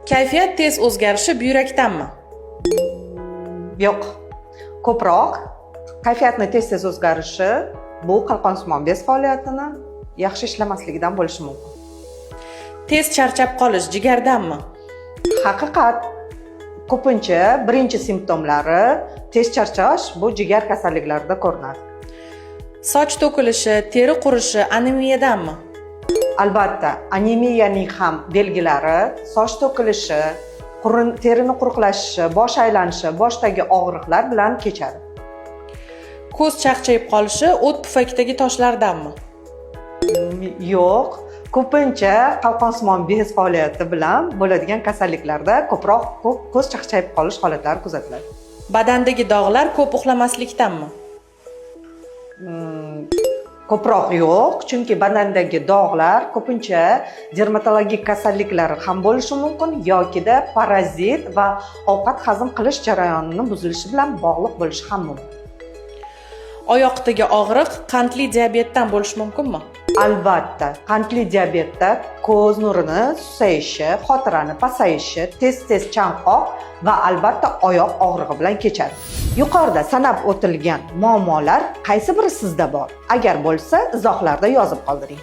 Kayfiyat tez o'zgarishi buyrakdanmi? Yo'q, ko'proq kayfiyatni tez tez o'zgarishi bu qalqonsimon bez faoliyatini yaxshi ishlamasligidan bo'lishi mumkin. Tez charchab qolish jigardanmi? Haqiqat. Ko'pincha birinchi simptomlari tez charchash bu jigar kasalliklarida ko'rinadi. Soch to'kilishi, teri qurishi anemiyadanmi? Albatta, anemiyaning ham belgilari soch to'kilishi, terini quruqlashishi, bosh aylanishi, boshdagi og'riqlar bilan kechadi. Ko'z chaqchayib qolishi o't pufakdagi toshlardanmi? Yo'q, ko'pincha qalqonsimon bez faoliyati bilan bo'ladigan kasalliklarda ko'proq ko'z chaqchayib qolish holatlari kuzatiladi. Badandagi dog'lar ko'p uxlamaslikdanmi? Ko'proq yo'q, chunki badandagi dog'lar ko'pincha dermatologik kasalliklar ham bo'lishi mumkin yokida parazit va ovqat hazm qilish jarayonini buzilishi bilan bog'liq bo'lishi ham mumkin. Oyoqdagi og'riq qandli diabetdan bo'lishi mumkinmi? Albatta, qandli diabetda ko'z nurini susayishi, xotirani pasayishi, tez tez chanqoq va albatta oyoq og'rig'i bilan kechadi. Yuqorida sanab o'tilgan muammolar qaysi biri sizda bor? Agar bo'lsa, izohlarda yozib qoldiring.